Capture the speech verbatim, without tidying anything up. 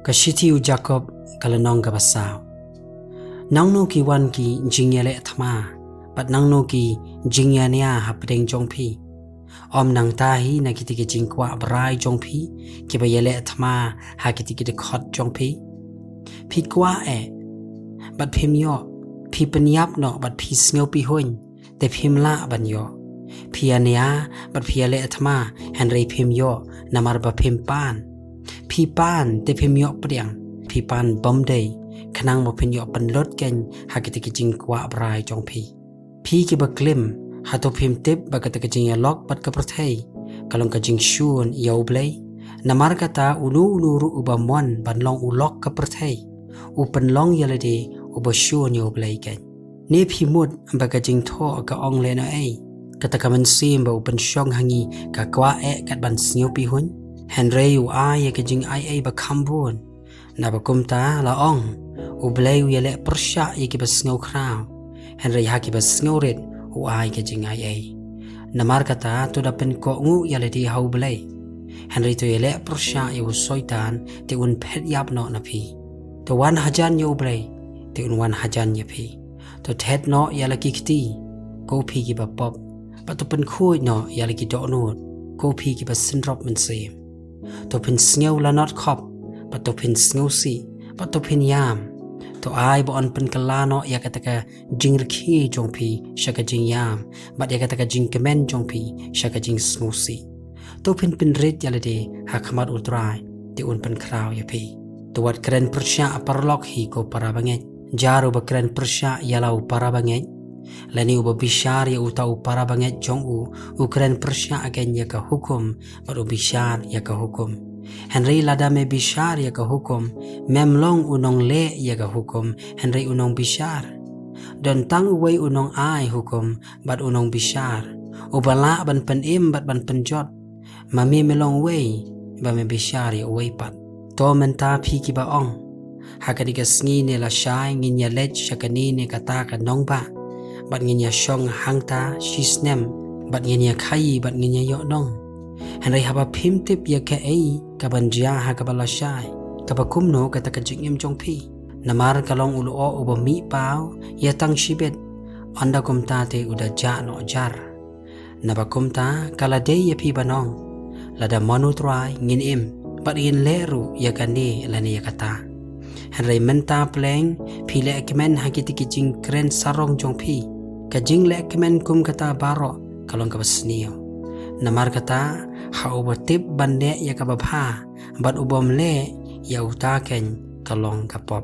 Ka shithi u Jakob, ka lynnong kaba saw. Nangno ki wan ki jingïaleh thma, bad nangno ki jingïania hapdeng jong phi? Ym nangta hi na kita ki jingkwah brai jong phi, kiba ïaleh thma ha kita ki dkhot jong phi? Phi kwah eh, bad phim ïoh; phi pynïap noh bad phi sngewpihun, te phim lah ban ïoh; phi ïania bad phi ïaleh thma, hynrei phim ïoh, namar ba phim pan; phi pan, te phim ïoh pdiang; phi pan bymdei, khnang ba phin ïoh pynlut keiñ ha kita ki jingkwah brai jong phi. Phi kiba klim, hato phim tip ba kata ka jingïalok bad ka pyrthei ka long ka jingshun ïa U Blei? Namar kata, uno uno ruh uba mon ban long u lok ka pyrthei, u pynlong ïa lade uba shun ïa U Blei keiñ. Ne phi mut ba ka jingthoh ka ong lehnohei? Kata ka mynsiem ba u pynshong ha ngi ka kwah eh kat ban sngewpihun? Hynrei u ai ïa ka jingaiei ba kham bun. Naba kumta la ong, U Blei u ïaleh pyrshah ïa kiba sngewkhraw, hynrei ha kiba sngewrit u ai ka jingaiei. Namar kata, to da pynkohnguh ïa lade ha U Blei, hynrei to ïaleh pyrshah ïa u Soitan, te un phet ïap noh na phi. To wan hajan ïa U Blei, te un wan hajan ïa phi. To thet noh ïa la ki kti, ko phi kiba pop, bad to pynkhuid noh ïa la ki dohnud, ko phi kiba synrop mynsiem. To phin sngew lanot khop, bad to phin sngewsih, bad to phin ïam. To ai ba yn pynkylla noh ïa kata ka jingrkhie jong phi sha ka jingïam, bad ïa kata ka jingkmen jong phi sha ka jingsngewsih. To phin pynrit ïa lade ha khmat U Trai, te un pynkhraw ïa phi. To wat kren pyrshah paralok hi, ko parabangeit. Jar uba kren pyrshah ïa la u parabangeit, lane uba bishar ïa uta u parabangeit jong u, u kren pyrshah keiñ ïa ka hukum, bad u bishar ïa ka hukum. Hynrei lada me bishar ïa ka hukum, mem long u nongleh ïa ka hukum, hynrei u nongbishar. Don tang uwei u nongai hukum bad u nongbishar, uba lah ban pynim bad ban pynjot. Ma me, me long uwei, ba me bishar ïa uwei pat. To mynta phi kiba ong, ha kane ka sngi ne lashai ngin ïaleit sha kane ne kata ka nongbah, bad ngin ïashong hangta shisnem, bad ngin ïakhaïi bad ngin ïaïohnong. Hynrei haba phim tip ïa kaei kaban jia ha kaba lashai, kaba kumno kata ka jingim jong phi? Namar ka long u lyoh uba mih paw ïa tang shibit, ynda kumta te u da jah noh jar. Naba kumta, ka la dei ïa phi ban ong, lada mon U Trai ngin im, bad ngin leh ruh ïa kane lane ïa kata. Hynrei mynta pleng phi leh kmen ha kita ki jingkren sarong jong phi. Ka jingleh kmen kum kata baroh ka long kaba sniew. Namar kata, ha uba tip ban leh ïa kaba bha, bad u bym leh, ïa uta keiñ ka long ka pop.